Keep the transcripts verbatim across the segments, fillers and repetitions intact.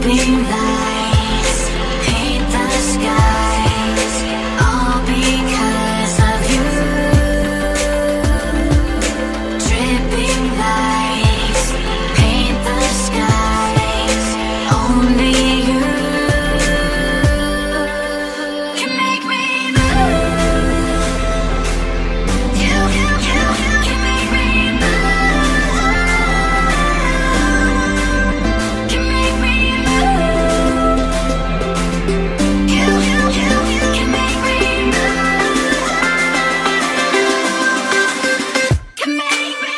Dripping lights paint the skies, all because of you. Dripping lights paint the skies, only you can make me move. You, you, you, you can make me move. Can make me move. You, you, you, you can make me move. Can make me.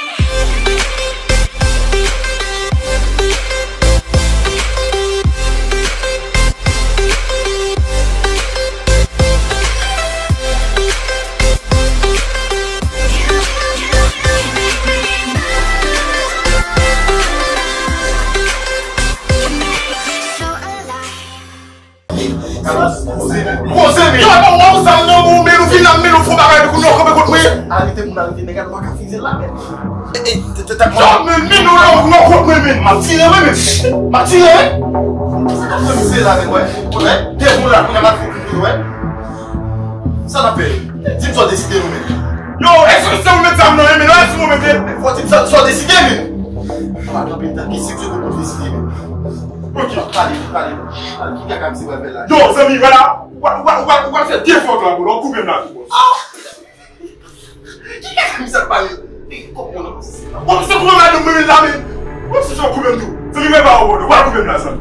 Poze, men. Poze, men. Yo, bon, wè w zam nan, bon, men nou vin la, men nou fè bagay, pou nou kanpe kont mwen. Arete moun, arete nèg la, nou pa ka fize la, men. E, e, t-, t-, t-, yo, men, men nou la, nou kont mwen, men. M ap tire, wi, men. M ap tire, wi. Sa k ap fè misye la, men, wè. Wè, de moun la, kounye a m ap fè, wè. Sa n ap fè? Di m sa w deside, nou, men. Yo, èske se ou met zam nan, men, èske ou mete? Fò di m sa, sa w deside, men. Papa, kanpe, tanki, si w te konn deside, men. Ok. Pale, pale, pale. Ki kaka misye pral fè la? Yo, zanmi, wè la. Ou pral, ou pral, ou pral, ou pral fè de fòt la, bro. Ou koupe m la tou, bro. Ah! Ki kaka misye ap pale? E, kòman nan misye la? Bon, misye koupe madanm mwen la, men. Bon, misye koupe m tou. Zanmi, mwen pa ou, bro. Ou pral koupe m la, zanmi.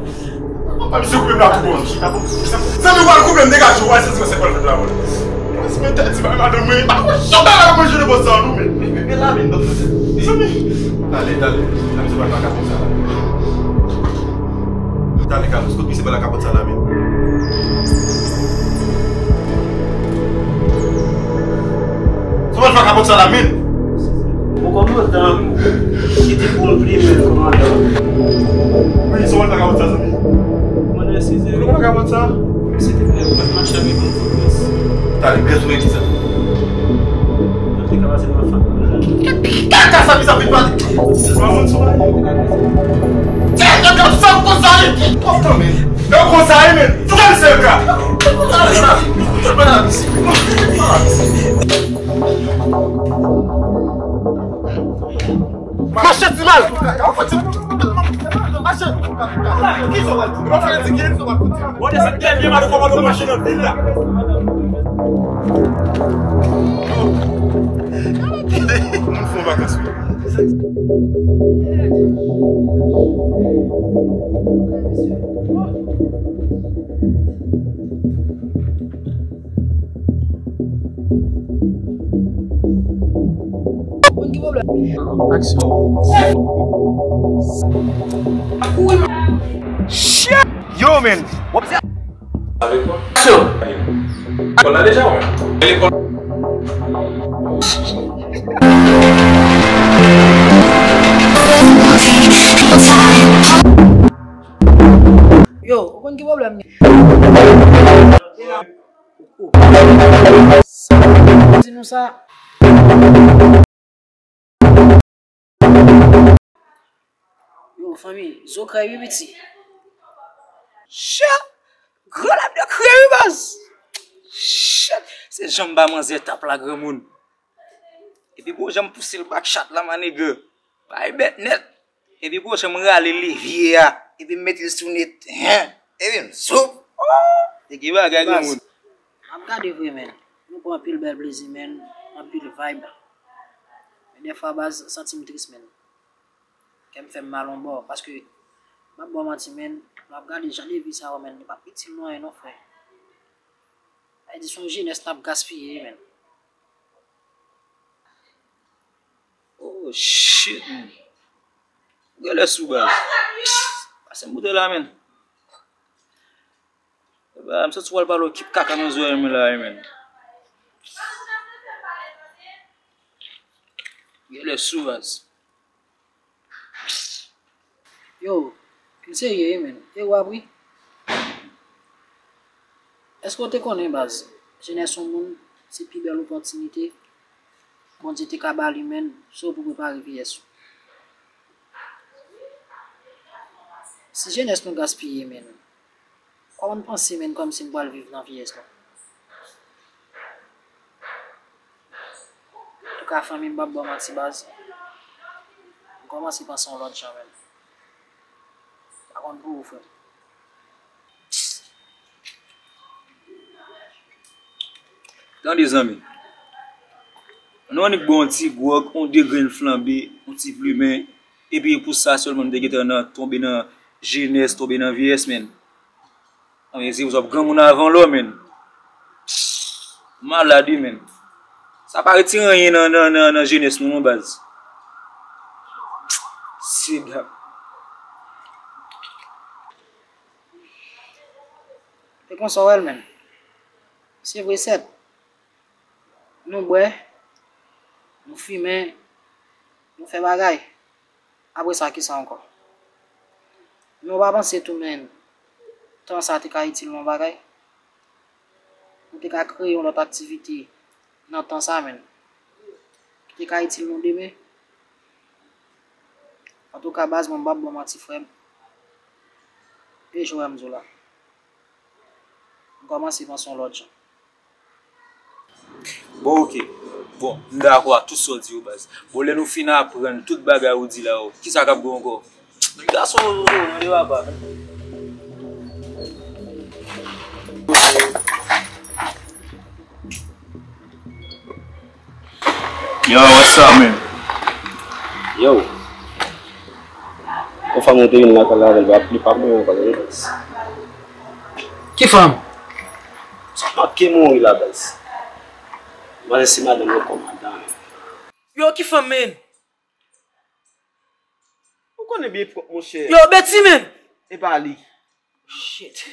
Papa, misye koupe m la tou, bro. Zanmi, ou pral koupe m, degaje w, wè, se sa k pral fèt la, bro. Bon, si mwen te di, madanm mwen, pa konn jan bagay manje de bò sa, non, men. Men, men, men la, men, non, non, non. Zanmi. Tale, tale. Tale, se pa, pa ka konsa la. Tale, Carlos, kot misye pran lakapòt sa la, men? Sa w al fè ak lakapòt sa la, men? Bon, kòmandan, ki te pou m plimen, kòmandan? Wi, sa w al fè ak lakapòt sa, zanmi? Kòmandan, eskize. Ou pran lakapòt sa? Silvouplè, ou pa t mache avèk yon fòkis. Tale, kiyès ou rele sa? Yo te ka pase nan fanm nan. Kaka sa, misye ap vin pale. Ou pa konn sa w pale. Tchè, kaka sa, ou konn sa, men. Ou konn sa, men. Ou konn sa, men. Mache, ti mal. Mache. Bon, se dènye mal kòmandan mache nan vil la. Moun fè vakans, wi. Konn ki pwoblèm? Aksyon. Shit! Yo, man! Wap se... Avèk mwen? Aksyon! Lekòl la deja, wè. Lekòl. Yo, ou konn ki pwoblèm gen? Di nou sa. Yo, fanmi, zo krèy wi piti. Shit! Gran lap de krèy wi baz. Shit! Se janm ba manzè tap la granmoun. Epi gwo janm pouse l back shot la my nigga. Bay bèt nèt. Epi gwo janm rale levye a. Epi m mete l sou net. Hen. Epi m soup. Oh! Se ki bagay granmoun. M ap gade vre, men. Nou pran anpil bèl plezi, men. Anpil vibe. Men dèfwa, baz, santi m tris, men. Kè m fè m mal yon bò. Paske, m ap ba w manti, men. M ap gade jan de vi sa yo, men. Li p ap itil nou anyen, non, frè. Sa vle di, se yon jenès n ap gaspiye, men. Oh, shit, man. Genlè sou baz. Pase m boutèy la, man. Eba, m santi w al pale yon kip kaka nan zòrèy mwen la, wi, man. Genlè sou baz. Yo, m serye wi, man. E w ap ri? Èske w te konnen, baz, jenès yon moun, se pi bèl opòtinite Bondye te ka ba li, man, se w pou prepare vyeyès ou. Si jenès nou gaspiye, menn, kòman n panse, menn, kòmsi m pral viv nan vyeyès nou? Antouka, fanmi, m p ap ba w manti, baz. M kòmanse panse yon lòt jan, menn. Pa konn pou ou, frè m. Tande, zanmi. Nou annik bwè yon ti gwòg, yon de grenn flanbe, yon ti plimen, epi pou sa sèlman m te gentan nan, tonbe nan jenès, tonbe nan vyeyès, menn. Anben, se pou sa w ap granmoun avan lò, menn. Malad, wi, menn. Sa pa retire anyen nan, nan, nan, nan jenès nou, non, baz. Se gap. E konsa w wè l, menn. Se vre, sèt. Nou bwè, nou fimen, nou fè bagay. Apre sa, kisa ankò? Men w pa panse tou, menn, tan sa te ka itil nou yon bagay? Nou te ka kreye yon lòt aktivite nan tan sa, menn, ki te ka itil nou demen. Antouka, baz, mwen, m p ap ba w manti, frè m. E jwè m di w la. M kòmanse panse yon lòt jan. Bon, oke. Bon, m dakò ak tout sa w di yo, baz. Bon, lè nou fin aprann tout bagay ou di la yo, kisa k ap gen ankò? Gason, tande papa. Yo, what's up, man? Yo. Yon fanm ou te vin lakay la avè l, li pa, li pa konn ankò, non, baz. Ki fanm? Se manke mouri la, baz. Manzè se madanm yo kòmandan, men. Yo, ki fanm, men? Ou konnen byen pwòp, monchè. Yo, Betty, men! E pa li. Shit.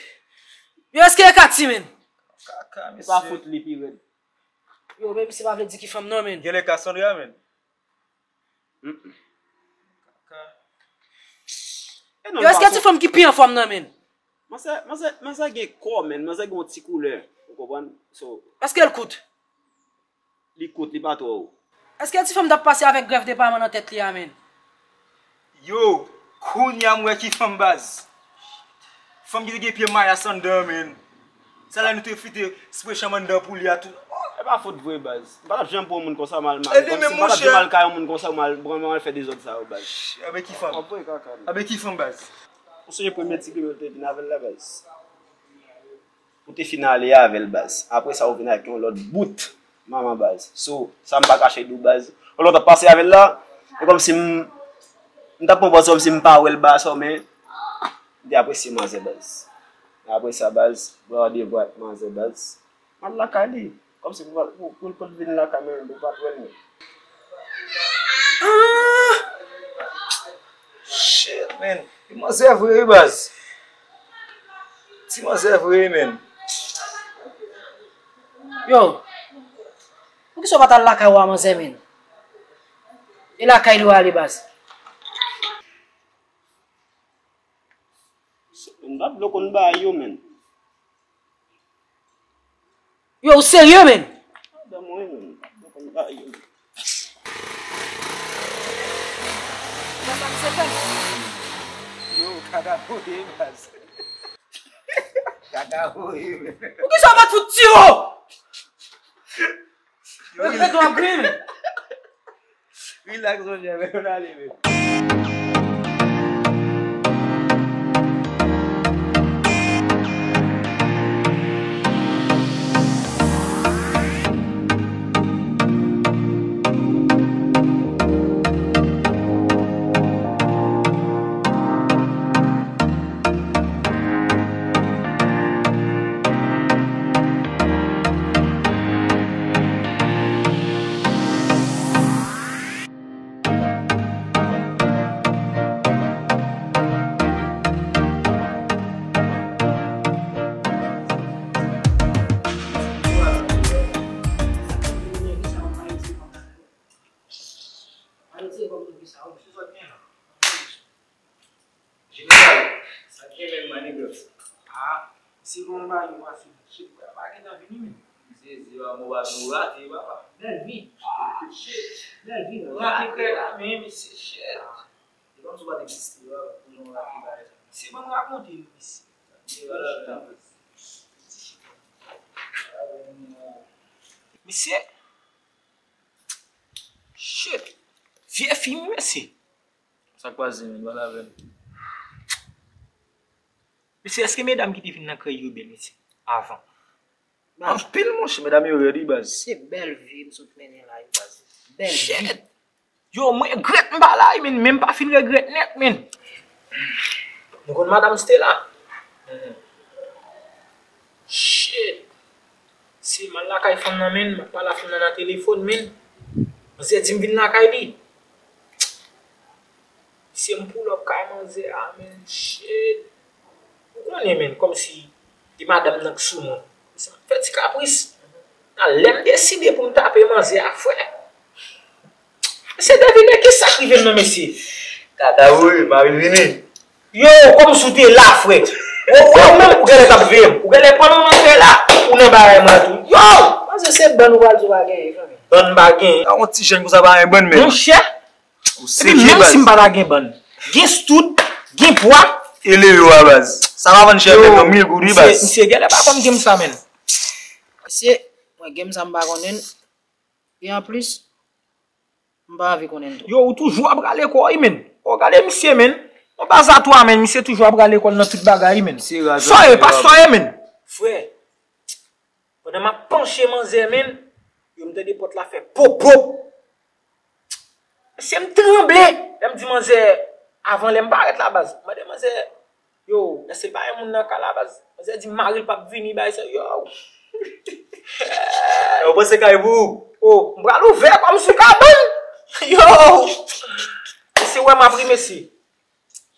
Yo, èske e Katy, men? Kaka, mesye. E pa fout li, pi rèd. Yo, men misye pa vle di ki fanm, non, men. Genlè Cassandra, men. Mm-mm. Kaka. E non, yo, èske ti fanm ki pi anfòm nan, men? Manzè, manzè, manzè gen kò, men. Manzè gen yon ti koulè. Ou konprann? So, èske l kout? Li kout, li pa twò wo. Èske ti fanm t ap pase avèk grèf de paman nan tèt li a, men? Yo, kounye a m wè ki fanm, baz. Fanm ki te gen pye mayas anndan an, men. Sa la nou te fite spre chanm anndan pou li a tou. E pa fot vre, baz. M pa t ap janm pran yon moun konsa mal, mal. E li menm, monchè. Mal kay yon moun konsa, mal, mal fè dezòd sa yo, baz. Anben ki fanm? Anben ki fanm, baz? Ou sonje premye ti grenn ou te vin avè l la, baz? Ou te fin ale avè l, baz. Apre sa, ou vin ak yon lòt bout manman, baz. So, sa m pa kache di w, baz. Yon lòt ap pase avè l la, e kòmsi m, m t ap pran pòz kòmsi m pa wè l, baz, men m te apresye manzè, baz. Apre sa, baz, m pran randevou ak manzè, baz. M al lakay li. Kòmsi pou, pou, pou l konn vin lakay mwen, pou l pa t wè l menm. Ah! Shit, man. Ti manzè vre, wi, baz. Ti manzè vre, man. Yo, poukisa w pa t al lakay ou a, manzè, man? E lakay li w ale, baz? M pa t vle w konn bagay yo, man. Yo, ou serye, man? Madanm mwen, man. M pa t vle w konn bagay yo, man. Gad sa misye fè m. Yo, kaka voye, baz. Kaka voye, man. Poukisa w pa t fout tire w? Yo, yo. Yo, yo, yo, yo. Relax, monchè, men, ann ale, men. Jeneral, sa k gen menm, my nigga? Ah, se bon bagay yo pa fini. Shit, bra pa gentan vini, men. M sezi, a, mwen pa nou rate, papa. Bèl vi. Ah, shit. Bèl vi, rate. Rate kè la, men, mesye, shit. Ah, e kòmsi w pa t egziste, bro, pou nou rate bagay sa. Se ban m rakonte nou, mesye. Mesye, shit, vye fi, wi, mesye. Sa k pase, menm? Pale avè m. Mesye, èske medam ki te vin nan krèy yo bèl, mesye, avan? Anpil, monchè, medam yo rèd, wi, baz. Se bèl vi m sot mennen la, wi, baz. Bèl vi. Shit! Yo, mwen regrèt m pa la, wi, men, men m pa fin regrèt nèt, men. Nou konn madanm Stella? Shit! Se m al lakay fanm nan, men, m ap pale a fanm nan nan telefòn, men. Manzè di m vin lakay li. Mesye, m pull up kay manzè a, men, shit. Ou konnen, men, kòmsi e madanm nan k sou mwen. Mesye, m ap fè ti kapris. Nan lè m deside pou m tape manzè a, frè. Mesye, devine kisa k rive m nan, mesye. Tata, wi, mari l vini. Yo, kòmsi w te la, frè. Ou, ou menm, ou genlè t ap veye m. Ou genlè pandan w rantre la, ou nan bagay mwen tou. Yo! Manzè, se bann ou pral di w pa genyen, fanmi. Bann m pa genyen. A, yon ti jèn konsa pa gen bann, men. Monchè, Ou epi seke, menm baz. Si m pa ta gen bann, gen stout, gen pwa. E leve w a, baz. Sa pa vann chè, yo, menm non, mil goud, wi, misye, baz. Misye genlè pa konn gen m sa, menn. Misye, mwen gen m sa m pa konnen l. E anplis, m pa anvi konnen l tou. Yo, ou toujou ap rale kò w, wi, menn. O, gade misye, menn. Yon baz a twa, menn. Misye toujou ap rale kò l nan tout bagay, wi, menn. Sa w ye, pa sa w ye, menn. Frè, Pandan m ap panche manzè, menn, yo, m tande pòt la fè pop, pop. Mesye, m tranble. Lè m di manzè, avan lè m parèt la, baz, m mande manzè, yo, èske l pa gen moun nan kay la, baz? Manzè di m mari l p ap vini, bay sa, yo. Yo, panse kay pou ou. O, m pral ouvè kò m sou kabann. Yo! Mesye, wè m ap ri, mesye.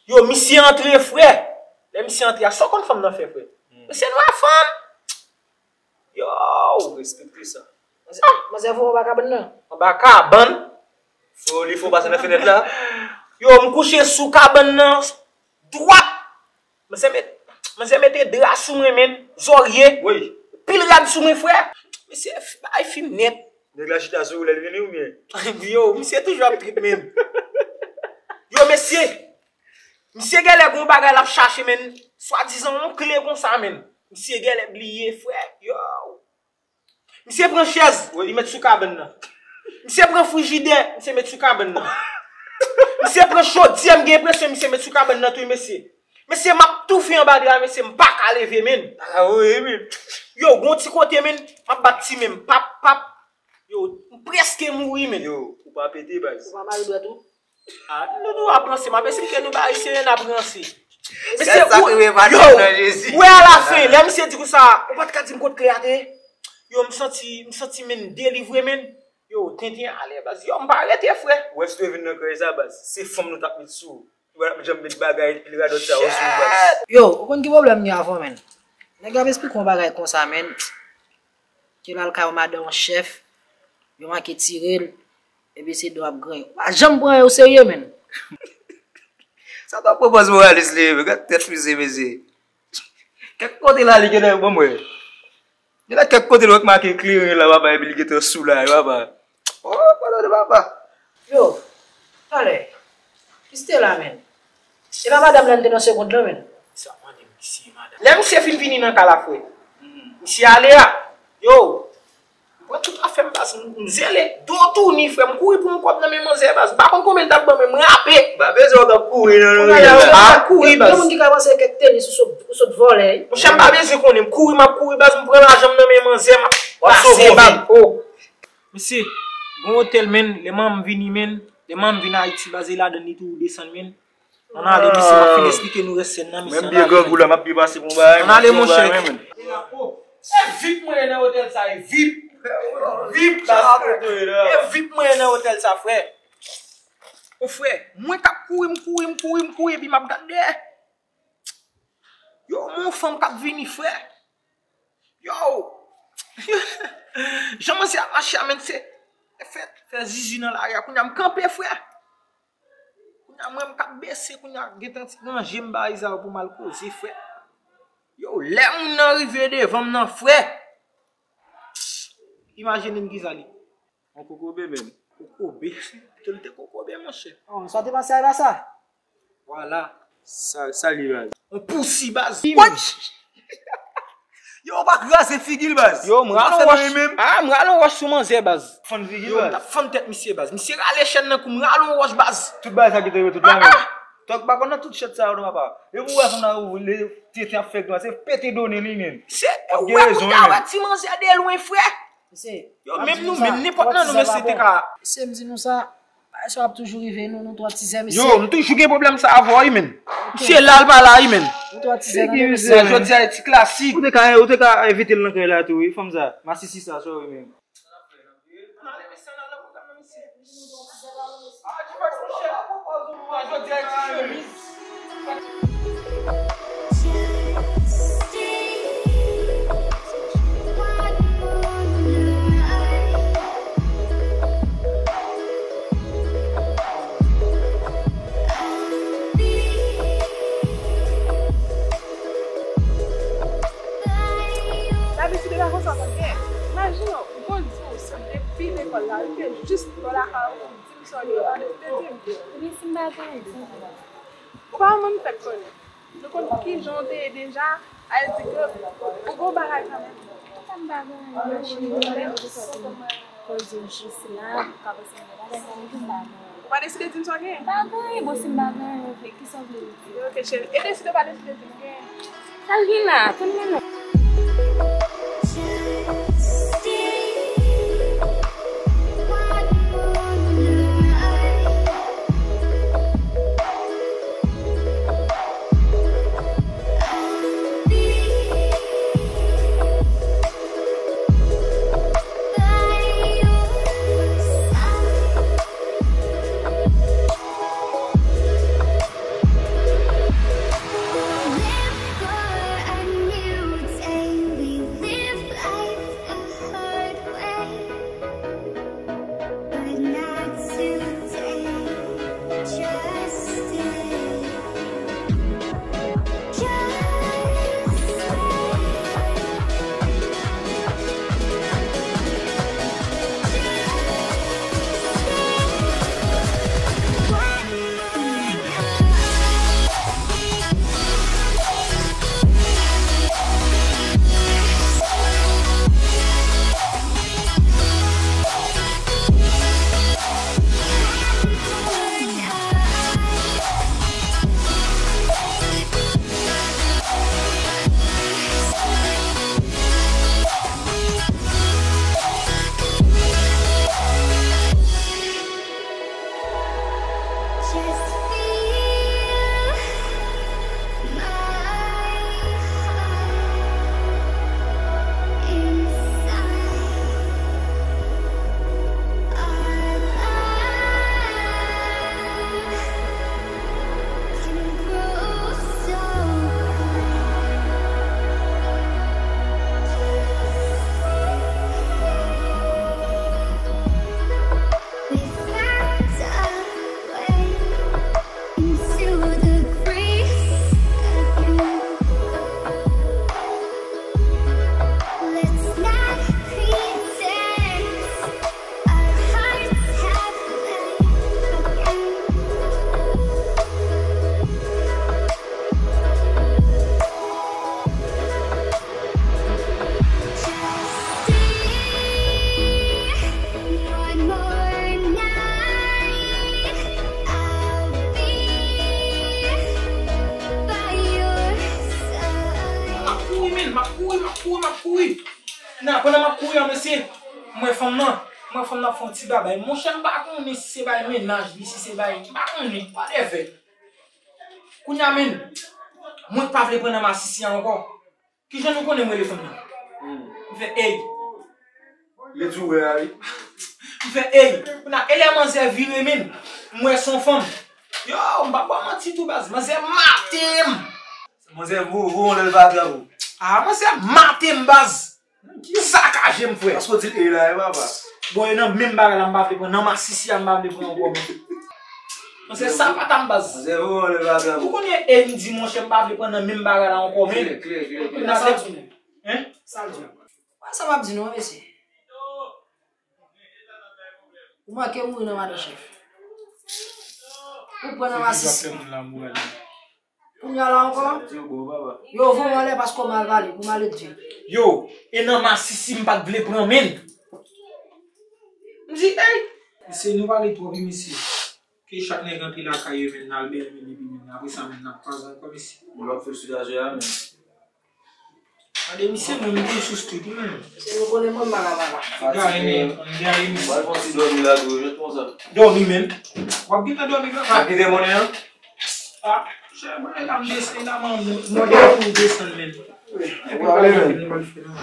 Yo, misye antre, frè. Lè misye antre a, sa w konn fanm nan fè, frè? Misye nwa fanm. Yo! Respekte sa. Manzè, manzè voye w anba kabann nan. Anba kabann? Fò li fè w pase nan fenèt la? Yo, m kouche sou kabann nan. Dwat! Manzè met, manzè mete dra sou mwen, menn. Zòrye. Wi. Pil rad sou mwen, frè. Mesye, f-, bagay fin nèt. Nèg la chita sou ou lè l vini oubyen? Yo, misye toujou ap trip, menn. Yo, mesye. Misye genlè gon bagay l ap chache, menn. Swadizan yon kle konsa, menn. Misye genlè bliye, frè. Yo. Misye pran chèz, wi, li met sou kabann nan. Misye pran frijidè, misye met sou kabann nan. Misye pran chodyè, m gen enpresyon misye met sou kabann nan tou, mesye. Mesye, m ap toufe anba dra, mesye, m pa ka leve, menn. A, wi, wi. Yo, gon ti kote, menn, m ap bat ti men m, pap, pap. Yo, m prèske mouri, menn. Yo, ou pa pete, baz. Ou pa mare dwèt ou? A, nou, nou ap ranse, m ap esplike nou bagay serye, n ap ranse. Mesye, ou, yo, ou wè alafen, lè misye di konsa, ou pa t ka di m kot kle a te ye? Yo, m santi, m santi, menn, delivre, menn. Yo, tenten ale, baz. Yo, m pa rete, frè. Ou wè si w te vin nan krèy sa, baz, se fanm nou t ap met sou ou. Ou pa t ap janm met bagay pil radòt sa yo sou ou, baz. Yo, ou konn ki pwoblèm m gen avè w, menn? Nèg la ap esplike yon bagay konsa, menn. Ke l al kay yon madanm, yon chèf, yo manke tire l, epi se do ap griyen. Ou pa janm pran yo serye, menn. Sa pa pwopòz moralis li ye, men gad tèt fizye, mesye. Kèk kote la, li genlè, bon, mwen. Genlè kèk kote l wè k make kleren la, papa, epi li gentan sou la, papa. O, padone, papa. Yo, talè. Ki Stella, menn? E pa madanm nan li te nan segond lan, menn? Sa mande m si se madanm. Lè misye fin vini nan kay la, frè, misye ale a. Yo, m pran tout afè m, baz, m, m zele. Do touni, frè, m kouri pou yon kòb nan men manzè, baz. M pa konn konbyen l t ap ban mwen, m rape. Pa bezwen w t ap kouri, non, non, non. M ap kouri, baz. Gen moun ki ka panse kèk tenis ou sot, ou sot vòlè, wi. Monchè, m pa bezwen konnen. M kouri, m ap kouri, baz. M pran lajan m nan men manzè, m ap pase, baz. O. Mesye, gon otèl, menn, lè manman m vini, menn, lè manman m vin Ayiti, baz, e ladann li tou desann, menn. Ann ale, mesye, m ap fin esplike nou rès sèn nan, mesye, ann ale, menn. Menm byen grangou la, m ap byen pase pou bagay, ann ale, monchè. E vip mwen ye nan otèl sa, e vip. Vip, baz, frè. E vip mwen ye nan otèl sa, frè. O, frè, mwen k ap kouri, m kouri, m kouri, m kouri, epi m ap gade dèyè. Yo, yon fanm k ap vini, frè. Yo! Jan manzè ap mache a, menn, se fè, fè zizi nan lari a. Kounye a m kanpe, frè. Kounye a mwen, m k ap bese, kounye a gentan ti ranje m ba Izawo pou m al koze, frè. Yo, lè moun nan rive devan m nan, frè. Imajine m kisa li. Yon kokobe menm. Kokobe. Pito li te kokobe, monchè. Oh, sa w te panse a, e pa sa? Vwala. Sa, sa li baz. On pousi baz. What? Yo, ou pa kraze figi l baz. Yo, m rale on wòch. Ah, m rale on wòch sou manzè baz. Fann figi l baz. Yo, m t ap fann tèt misye baz. Misye rale chèn nan kou m rale on wòch baz. Tout bagay sa ki te yo tout la menm. Tòg pa konn nan tout chèt sa yo non papa. E pou wè fanm nan ou le tenten ap fè gran se pete donnen li menm. Se ou wè pou ta wè ti manzè de lwen frè. Yo, menm nou menm nenpòt nan nou mesye te ka. Mesye, m di nou sa. Bagay sa ap toujou rive nou, nou twò tizè, mesye. Yo, m toujou gen pwoblèm sa avè w wi menn. Misye la l pa la wi menn. Nou twò tizè nan mesye. Jodi a ti klasik. Ou te ka, ou te ka envite l nan kay la tou wi, fanm sa. Masisi sa, sorry menn. Labitid e pa konsa w konn gen. Imajine w, m konn di w, se depi lekòl la rive jis bò lakay ou, di m sa w gen, w pa deside di m. Ebyen, si m pa gen anyen, sa w gen? Ou pa menm fèk konnen. Nou konn kijan w te ye deja, a di ke ou gon bagay kanmenm. Sa m pa gen anyen, machin, ou konnen, koze w jis la, ou ka panse m gen bagay, sa m gen bagay. Ou pa deside di m sa w gen? M pa gen anyen, bon, si m pa gen anyen, vre, kisa w vle m di? Ok, cheri. E deside ou pa deside di m gen? Sa l gen la? Tann mwen non. M ap kouri, men, m ap kouri, m ap kouri, m ap kouri. Nan, pandan m ap kouri an, mesye, m wè fanm nan, m wè fanm nan ap fè yon ti babay. Monchè, m pa konnen si se bay mennaj li, si se bay, m pa konnen, whatever. Kounye a, men, mwen pa vle pran nan masisi a ankò. Kijan nou konnen m rele fanm nan? M fè, ey. Li di w wè a, wi. M fè, ey. Kounye a, e lè manzè vire, men, m wè se yon fanm. Yo, m pa ba w manti tou, baz. Manzè mate m. Manzè vovo lè l pa trap ou. Ah, manzè mate m, baz. Sakaje m, frè. Paske w di l e la, e papa. Bon, e nan menm bagay la, m pa vle pran nan masisi a, m pa vle pran ankò, men. Manzè sa pa ta m, baz. Manzè vovo lè l pa trap ou. Ou konnen e m di, monchè, m pa vle pran nan menm bagay la ankò, men. Klè, klè, klè, klè. Kounye a sa l di w, men. Hein? Sa l di w. Wè sa m ap di nou, mesye. Ou manke mouri nan madan chèf. Ou pran nan masisi. Kounye a la ankò? Yo, voye w anlè paske w mal pale, pou maledve. Yo, e nan masisi m pa t vle pran men. M di, ey! Mesye, nou pale twòp, wi, mesye. Ke chak nèg antre lakay yo, men, n al bèl, men, epi, men, apre sa, men, n ap kwaze ankò, mesye. Mwen p ap fè l sou dajè a, men. Gade, misye, mwen, m gen sou street, wi, men. Se nou konnen mwen, m pa ka pale. Gade, men, m gade, men. Mwen fè yon ti dòmi la, tou, jwenn konsa. Dòmi, men. W ap gentan dòmi, men. W ap kite monnen an? Ah, chè, bagay la, m desann la, man, m, m mande pou w desann, men. Epi, pa gen anpil nou pral fè, non.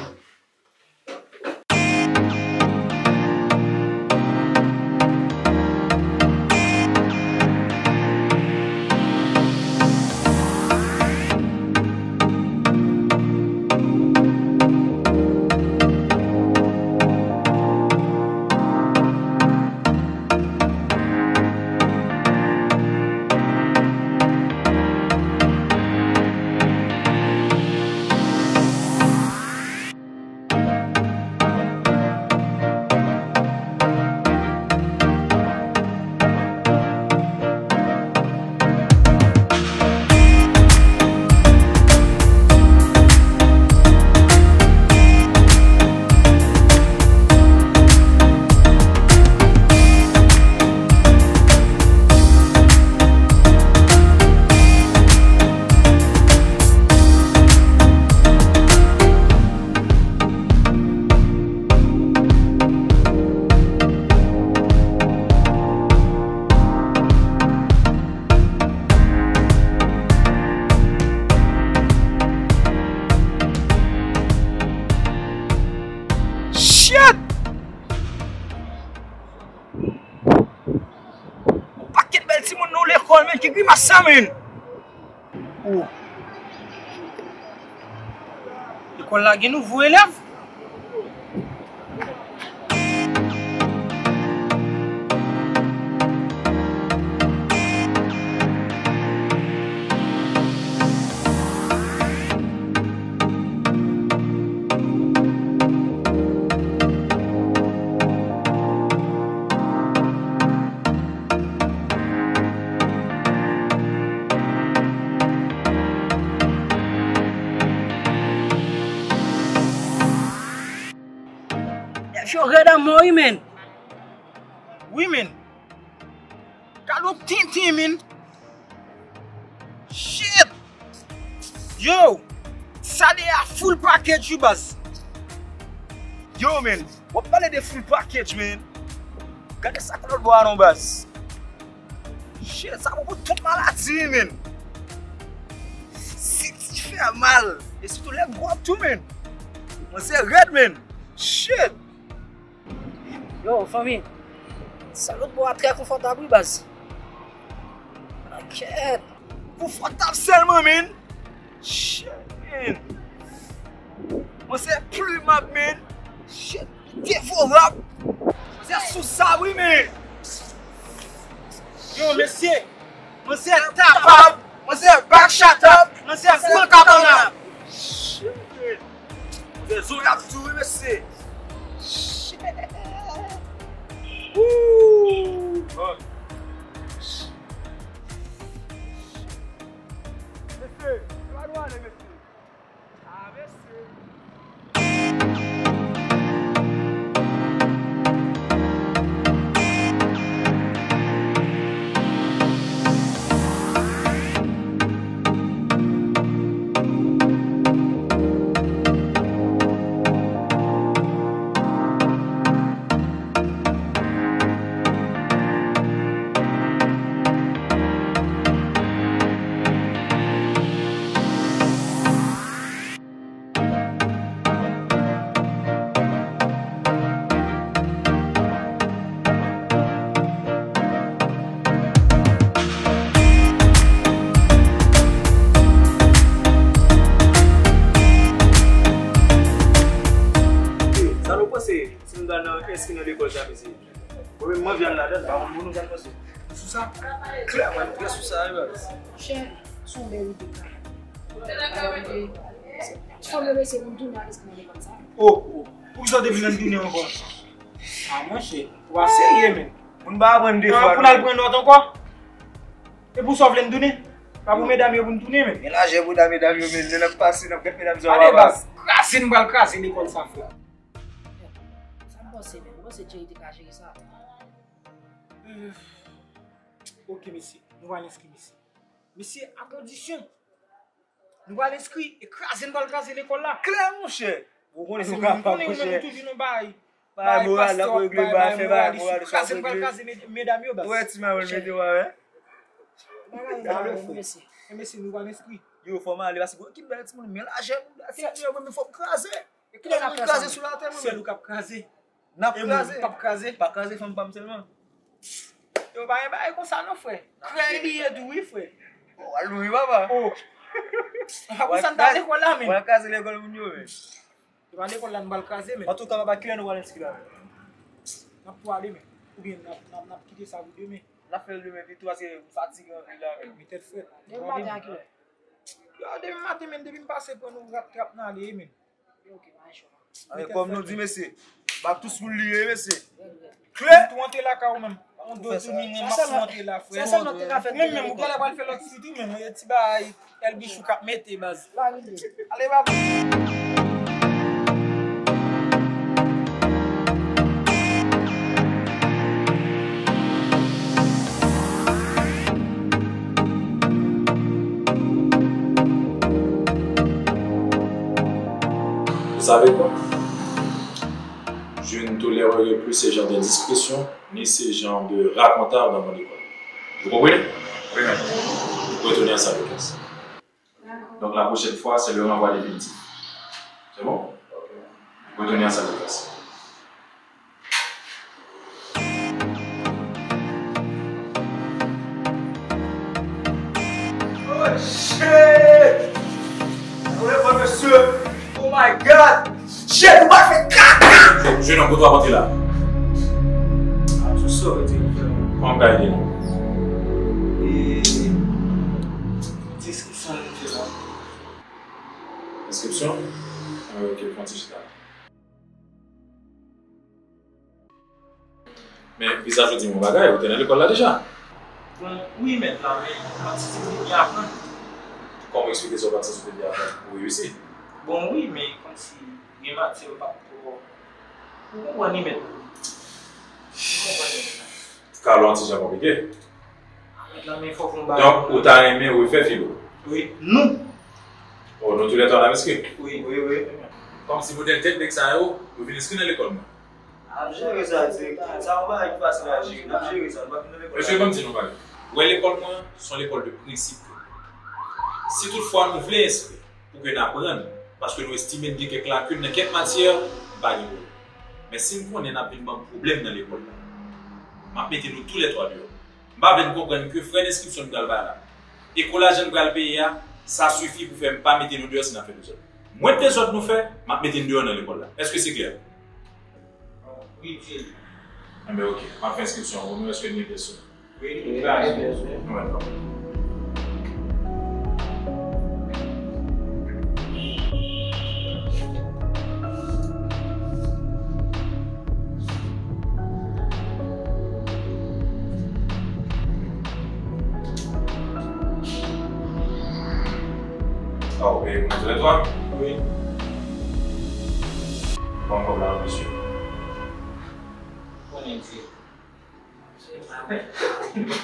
Shit! Yon pakèt bèl timoun nan lekòl, men, ki grimas sa, men? Oh. Lekòl la gen nouvo elèv? Nèg yo rèd anmò wi, men. Wi, men. Gade yon tenten, men. Shit! Yo! Sa de a full package wi, baz. Yo, men. W ap pale de full package, men. Gade sa k lòt bò a non, baz. Shit, sa bon pou tout maladi, men. Senti fè mal. E sitou lè gwòp tou, men. Mwen se rèd, men. Shit! Yo, fanmi. Sa lòt bò a trè konfòtab, wi, baz. Kèt. Konfòtab sèlman, men. Shit, men. Mwen se plimab, men. Shit, devorab. Mwen se sou sa, wi, men. Yo, mesye. Mwen se tapab. Mwen se bak chatab. Mwen se fran kabanab. Shit. Mwen se zo y ap tou, wi, mesye. Shit. Woo. Mesye, se pa nou ale, mesye. Ah, mesye. Sa nou panse si nou ta nan enskri nan lekòl sa, mesye? Mwen menm, m anvi al ladan l, pa konn moun nou pral panse. Sou sa, klè, mwen, m trè sou sa, wi, baz. Monchè, se yon bèl ide, baz. Ti fanm yo, mesye, pou m tounen al enskri nan lekòl sa. Oh, oh. Poukisa w te vin tounen ankò? Ah, monchè, w ap serye, men. Moun pa aprann de fwa, pou n al pran nòt ankò? E pou sa w vle m tounen? Pa pou medam yo pou n tounen, men. Men lajè pou medam yo, men lè n ap pase, n ap gade medam sa. Gade, baz, kraze, n pral kraze lekòl sa, frè. Sa m panse, men, m panse Jerry te ka jere sa. Ok, mesye, nou pral enskri, mesye. Mesye, a kondisyon. Nou pral enskri e kraze, n pral kraze lekòl la. Klè, monchè. Ou konnen nou kapab, monchè. Ou toujou nan bay. Bay moral la pou regle, bay fè bay moral sa pou regle. Kraze, n pral kraze medam yo, baz. Ou wè ti mawèl mete w a, wè. Bagay sa yo, mesye. E mesye, nou pral enskri. Yo, fò m ale, paske gen kit bay timoun, men lajè nou, timoun yo, men fò m kraze. E kilè n ap fè sa? Kraze sou latè, mwen. Sèl ou k ap kraze. N ap kraze. P ap kraze. Pa kraze fanm pa m sèlman. Yo, pa gen bagay konsa non, frè. Krèy li ye tou, wi, frè. Oh, al louri, papa. Oh. Konsa n ta lekòl la, men. Wal kraze lekòl moun yo, men. Se pa lekòl la n pral kraze, men. Antouka, papa, kilè nou pral enskri la, men? N ap pwale, men. Oubyen n ap, n ap, n ap kite sa pou demen. N ap fè l demen pito, paske m fatige anpil la, men. Men tèt frèt. Demen maten a kilè? Yo, demen maten, men, depi m pase pran nou rat trap n ale, men. Anyen kòm nou di, mesye. Bak tou sou li ye, mesye. Klè. Tou antre lakay ou menm. On do tou ni mwen, m ap tou antre la, frè. Ou menm, menm, ou genlè pral fè lòt sou tou, menm, e ti bagay, L B Chou k ap mete, baz. Ale, bab. Vous savez quoi? Je ne tolérerai plus ce genre de discussion, ni ce genre de racontard dans mon école. Vous comprenez? Oui, maître. Retournez en salle de classe. Donc la prochaine fois, c'est le renvoi définitif. C'est bon? Retournez en salle de classe. Oh, shit! Ou leve, mesye! Oh my God! Shit, ou pa fè kaka! Jeune homme, kote w ap antre la? I'm so sorry, dear friend. Kòman m ka ede nou? E, deskripsyon nou fè la. Deskripsyon? Ah, ok, fè yon ti chita. Men vizaj ou di m yon bagay, ou te nan lekòl la deja? Bon, wi, mèt la, men m santi m te byen aprann. Kòman w eksplike sa w pa t santi w te byen aprann pou w reyisi? Bon, wi, men kòmsi gen matyè m pa t twò. Ou konprann li, mèt? Ou konprann li, mèt la? Ka lò an ti jan konplike. Mèt la, men fò fè yon bagay. Donk, ou ta renmen refè filo? Wi, nou. Oh, nou toulètwa n ap enskri? Wi, wi, wi. Kòmsi modèl tèt nèg sa yo, yo vin enskri nan lekòl mwen. N ap jere sa, direktè. Sa yon bagay ki fasil a jere. N ap jere sa. Nou pa fin nan lekòl la. Mesye, ban m di nou yon bagay. Ou wè lekòl mwen, se yon lekòl de prensip. Si toutfwa nou vle enskri, pou ke n aprann, paske nou estime n gen kèk lakin nan kèk matyè, m pa gen pwoblèm. Men si m konnen n ap vin ban m pwoblèm nan lekòl la, m ap mete nou toulètwa deyò. M pa vle n konprann ke frè d enskripsyon n pral bay la, e kou lajan n pral peye a, sa sifi pou fè m pa mete nou deyò si n ap fè dezòd. Mwens dezòd nou fè, m ap mete n deyò nan lekòl la. Èske se klè? Wi, Jerry. Enben, oke. M ap fè enskripsyon an pou nou. Èske n gen pyès sou nou? Wi, nou gen pyès, wi. Nou mèt pran. Ah, ou peye pou nou toulètwa? Wi. Pran kòb la, mesye. Konnen di.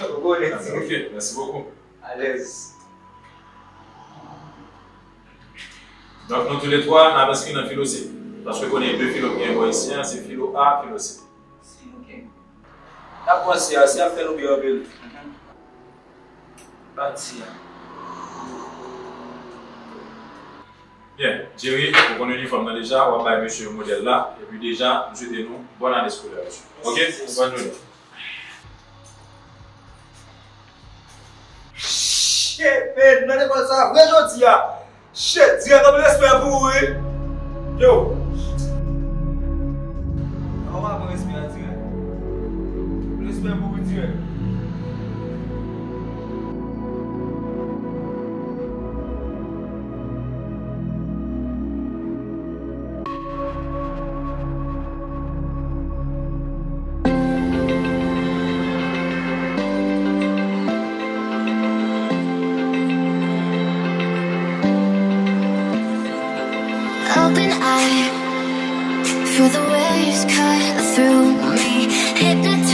Ou konnen di. Ok, mèsi bokou. Alèz. Donk, nou toulètwa, n ap enskri nan filo C. Paske konnen de filo ki gen bò isi a, se filo A, filo C. Si, ok. N ap pran si a, si a fè nou byen anpil. Bat si a. Byen, Jerry, ou konn inifòm nan deja, w ap bay mesye yo modèl la, epi deja, m swete nou bòn ane eskolè, mesye. Ok? Bòn jounen. Shit, man, n nan lekòl sa vre jodi a. Shit, dirèk anpil respè pou ou, wi. Yo. An w ap respè a dirèk. Respè pou ou dirèk. Open eye, feel the waves cut through me. Hypnotized.